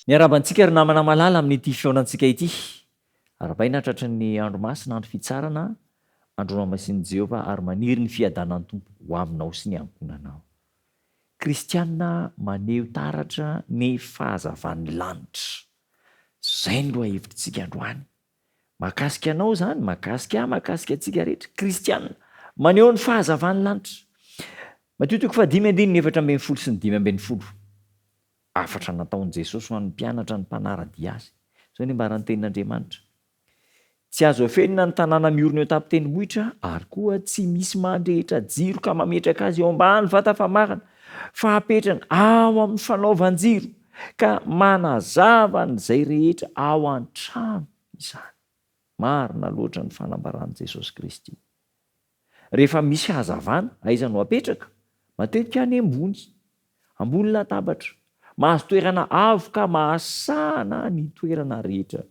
Miarahaba antsika ry namana malala amin'ity fihaonantsika ity. Arahabaina tratry ny andro masina, andro fitsarana, andro nohamasin'i Jehovah ary maniry ny fiadanan'ny Tompo ho aminao sy ny ankohonanao. Kristiana maneho taratra ny fahazavan'ny lanitra. Izay no lohahevitritsika androany. Mahakasika anao izany, mahakasika ahy, mahakasika antsika rehetra. Kristiana, maneho ny fahazavan'ny lanitra. Matio toko fahadimy andininy 14 sy ny 15. Hafatra nataon'i Jesosy ho an'ny mpianatra ny mpanara-dia azy. Izao ny ambaran'ny Tenin'Andriamanitra, Tsy azo afenina ny tanàna miorina eo an-tampon-tendrombohitra, ary koa tsy misy mandrehitra jiro ka mametraka azy eo ambany vata famarana, fa apetrany ao amin'ny fanaovan-jiro, ka manazava an'izay rehetra ao an-trano izany. Marina loatra ny fanambaran'i Jesosy Kristy. Rehefa misy hazavana, aiza no apetraka? Matetika any ambony. Ambony latabatra. Mahazo toerana avo ka mahasahana ny toerana rehetra.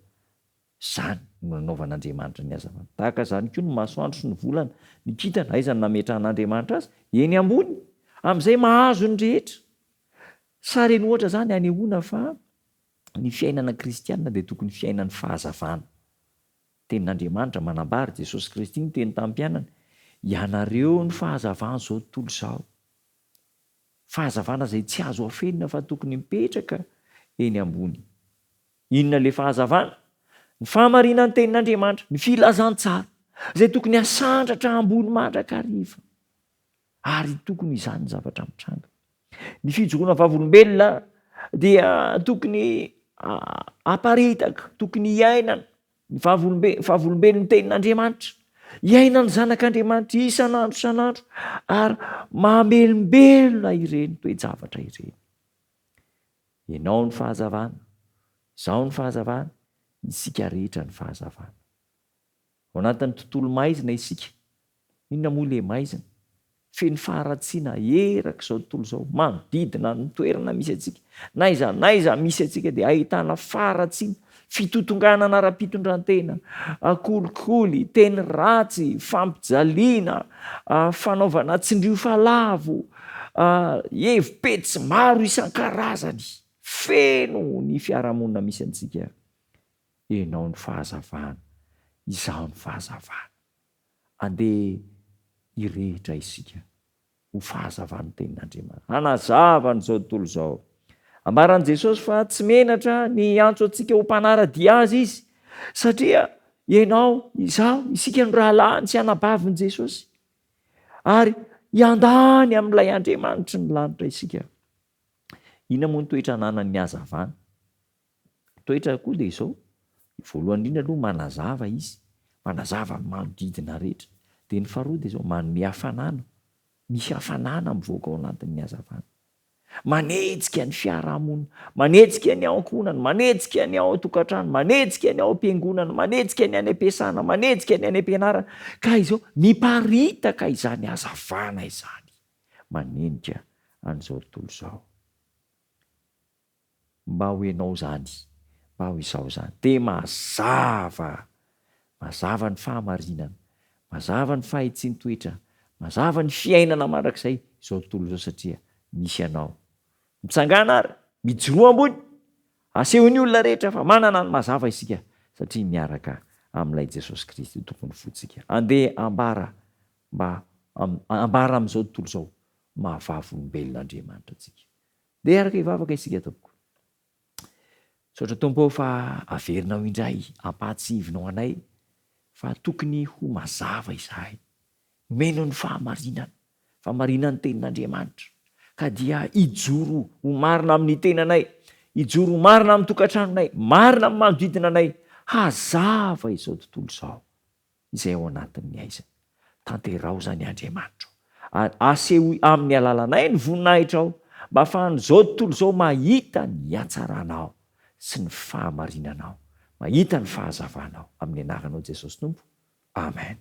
Izany no nanaovan'Andriamanitra ny hazavana. Tahaka izany koa ny masoandro sy ny volana, ny kintana, aiza no nametrahan'Andriamanitra azy? Eny ambony. Amin'izay mahazo ny rehetra. Sary an'ohatra izany anehoana fa ny fiainana kristiana dia tokony fiainan'ny fahazavana. Tenin'Andriamanitra, manambara, Jesosy Kristy niteny tamin'ny mpianany, Ianareo no fahazavan'izao tontolo izao. Fahazavana izay tsy azo afenina fa tokony mipetraka eny ambony. Inona ilay fahazavana? Ny fahamarinan'ny Tenin'Andriamanitra, ny filazantsara, izay tokony hasandratra ambony mandrakariva. Ary tokony ho izany ny zavatra mitranga. Ny fijoroana vavolombelona dia tokony haparitaka, tokony hiainana ny vavolombe, vavolombelon'ny tenin'Andriamanitra. Hiainan'ny zanak'Andriamanitra isan'andro isan'andro ary mamelombelona ireny toe-javatra ireny. Ianao ny fahazavana, izaho ny fahazavana, isika rehetra ny fahazavana. Ao anatin'ny tontolo maizina isika. Inona moa ilay maizina? Feno faharatsiana erak'izao tontolo izao, manodidina ny toerana misy antsika. N'aiza n'aiza misy antsika dia ahitana faharatsiana, fitotonganana ara-pitondrantena, kolikoly, teny ratsy, fampijaliana, fanaovana tsindrio fa lavo, hevi-petsy maro isan-karazany. Feno ny fiarahamonina misy antsika. Ianao ny fahazavana, izaho ny fahazavana. Andeha hirehitra isika ho fahazavan'ny Tenin'Andriamanitra. Hanazava an'izao tontolo izao. Ambaran'i Jesosy fa tsy menatra ny hiantso antsika ho mpanara-dia Azy Izy, satria ianao, izaho, isika no rahalahiny sy anabavin'i Jesosy. Ary hiandany amin'ilay Andriamanitry ny lanitra isika. Inona moa ny toetra ananan'ny hazavana? Toetra koa dia izao, voalohany indrindra aloha manazava izy, manazava ny manodidina rehetra. Dia ny faharoa dia izao, manome hafanana, misy hafanana mivoaka ao anatin'ny hazavana. Manetsika ny fiarahamonina, manetsika ny ao ankohonana, manetsika ny ao an-tokantrano, manetsika ny ao am-piangonana, manetsika ny any am-piasana, manetsika ny any am-pianarana. Ka izao, miparitaka izany hazavana izany, manenika an'izao tontolo izao. Mba ho ianao izany, mba ho izaho izany. Dia mazava! Mazava ny fahamarinana, mazava ny fahitsian-toetra, mazava ny fiainana mandrakizay izao tontolo izao satria misy anao. Mitsangàna ary, mijoroa ambony, asehoy ny olona rehetra fa manana ny mazava isika satria miaraka amin'ilay Jesosy Kristy Tompon'ny fontsika. Andeha ambara mba ambara amin'izao tontolo izao maha vavolombelon'Andriamanitra antsika. Ndeha hiaraka hivavaka isika tompoko. Misaotra Tompo ô fa averinao indray ampahatsihivinao anay fa tokony ho mazava izahay. Nomeno ny fahamarinana, fahamarinan'ny tenin'Andriamanitra. Ka dia hijoro ho marina amin'ny tenanay, hijoro ho marina amin'ny tokantranonay, marina amin'ny manodidina anay, hazava izao tontolo izao. izay ao anatin'ny haizina. Tanteraho izany Andriamanitra o, ary asehoy amin'ny alalanay ny voninahitrao, mba ahafahan'izao tontolo izao mahita ny hatsaranao sy ny fahamarinanao, mahita ny fahazavanao. Amin'ny anaranao Jesosy Tompo. Amen.